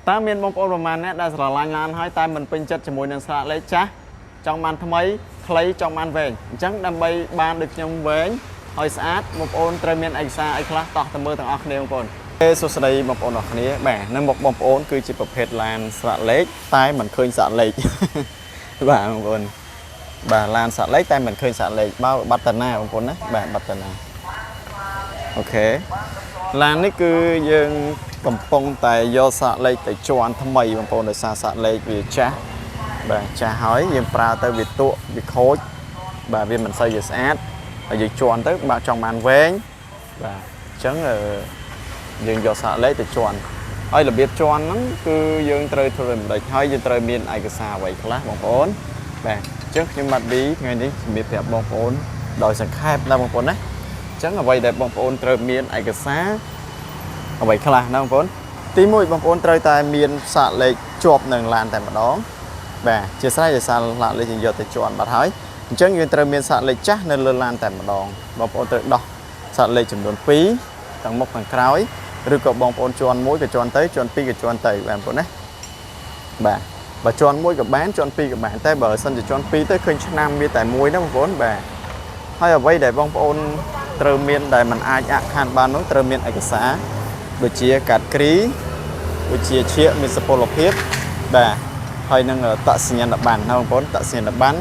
តើមានបងប្អូនប្រហែលអ្នកដែលស្រឡាញ់ឡានហើយតែមិនពេញចិត្តជាមួយនឹងស្លាកលេខចាស់ចង់បានថ្មីខ្លីចង់បានវែងអញ្ចឹងដើម្បីបានដូចខ្ញុំវែងហើយស្អាតបងប្អូនត្រូវមានឯកសារអីខ្លះតោះទៅមើលទាំងអស់គ្នាបងប្អូនទេសួស្តីបងប្អូនអរគ្នាបាទនៅមុខបងប្អូនគឺជាប្រភេទឡានស្លាកលេខតែមិនឃើញស្លាកលេខ បាទបងប្អូនបាទឡានស្លាកលេខតែមិនឃើញស្លាកលេខបើបាត់តាណាបងប្អូនណាបាទបាត់តាណាOK ឡាននេះគឺយើងកំពុងតែយកសាកលេខទៅជាន់ថ្មីបងប្អូនដោយសារសាកលេខវាចាស់បាទចាស់ហើយយើងប្រើទៅវាទក់វាខូចបាទវាមិនសូវជាស្អាតហើយយើងជាន់ទៅបាទចង់បានវែងបាទអញ្ចឹងអឺយើងយកសាកលេខទៅជាន់ហើយរបៀបជាន់ហ្នឹងគឺយើងត្រូវធ្វើមិនដេចហើយយើងត្រូវមានឯកសារអ្វីខ្លះបងប្អូនបាទអញ្ចឹងខ្ញុំបាទឌីថ្ងៃនេះជំរាបប្រាប់បងប្អូនដោយសង្ខេបណាបងប្អូនណាអញ្ចឹងអ្វីដែលបងប្អូនត្រូវមានឯកសារ អ្វីខ្លះណាបងប្អូនទី1បងប្អូនត្រូវតែមានសាកលេខជាប់នឹងឡានតែម្ដងបាទជាស្រេចដោយសារឡានលេខយើងយកទៅជាន់បាត់ហើយអញ្ចឹងយើងត្រូវមានសាកលេខចាស់នៅលើឡានតែម្ដងបងប្អូនត្រូវដោះសាកលេខចំនួន2ទាំងមុខទាំងក្រោយឬក៏បងប្អូនជាន់មួយក៏ជាន់ទៅជាន់2ក៏ជាន់ទៅបាទបងប្អូនណាបាទបើជាន់មួយក៏បានជាន់2ក៏បានតែបើសិនជាជាន់2ទៅឃើញឆ្នាំវាតែមួយណាបងប្អូនបាទហើយអ្វីដែលបងប្អូនត្រូវមានដែលมันអាចអាក់ខានបាននោះត្រូវមានឯកសារ ដូចជាកាតគ្រីដូចជាឈៀកមានសុពលភាពបាទហើយនឹងតសញ្ញាណប័ណ្ណណាបងប្អូនតសញ្ញាណប័ណ្ណ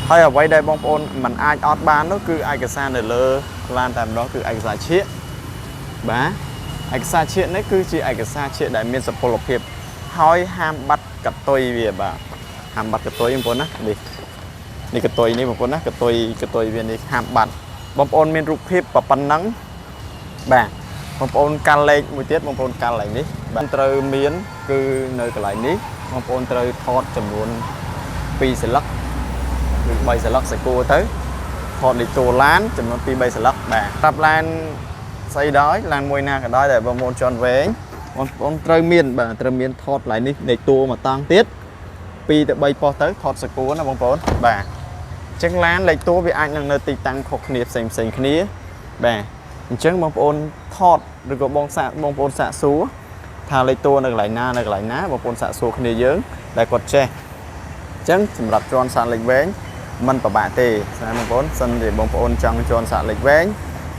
ហើយអ្វីដែលបងប្អូនមិនអាចអត់បាននោះគឺឯកសារនៅលើឡានតែម្ដងគឺឯកសារឈៀកបាទឯកសារឈៀកនេះគឺជាឯកសារឈៀកដែលមានសុពលភាពហើយហាមបាត់កតុយវាបាទហាមបាត់កតុយបងប្អូនណានេះនេះកតុយនេះបងប្អូនណាកតុយកតុយវានេះហាមបាត់បងប្អូនមានរូបភាពប៉ុណ្ណឹងបាទ បងប្អូនកាល់លេខមួយទៀតបងប្អូនកាល់កន្លែងនេះបាទត្រូវមានគឺនៅកន្លែងនេះបងប្អូនត្រូវថតចំនួន2សន្លឹកឬ3សន្លឹកសាគួរទៅថតលេខតួឡានចំនួន2 3សន្លឹកបាទប្រាប់ឡានស្អីដោយឡានមួយណាក៏ដោយដែលបងប្អូនជន់វែងបងប្អូនត្រូវមានបាទត្រូវមានថតកន្លែងនេះលេខតួមួយតង់ទៀត2ទៅ3ប៉ុស្តិ៍ទៅថតសាគួរណាបងប្អូនបាទអញ្ចឹងឡានលេខតួវាអាចនឹងនៅទីតាំងខុសគ្នាផ្សេងផ្សេងគ្នាបាទអញ្ចឹងបងប្អូនថតឬក៏បងសាកបងប្អូនសាកសួរថាលេខតួនៅកន្លែងណានៅកន្លែងណាបងប្អូនសាកសួរគ្នាយើងដែលគាត់ចេះអញ្ចឹងសម្រាប់ជាន់សាកលេខវែងมันពិបាកទេស្ដាយបងប្អូនសិនជាបងប្អូនចង់ជាន់សាកលេខវែង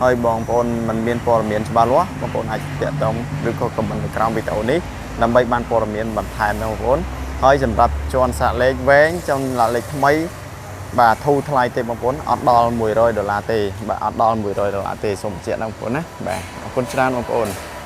ហើយបងប្អូនមិនមានព័ត៌មានច្បាស់លាស់បងប្អូនអាចតាក់ទងឬក៏ comment នៅក្រោមវីដេអូនេះដើម្បីបានព័ត៌មានបន្ថែមណាបងប្អូនហើយសម្រាប់ជាន់សាកលេខវែងចង់លេខថ្មី បាទធូរថ្លៃទេបងប្អូនអត់ដល់100ដុល្លារទេបាទអត់ដល់100ដុល្លារទេសូមបញ្ជាក់ដល់បងប្អូនណាបាទអរគុណច្រើនបងប្អូន។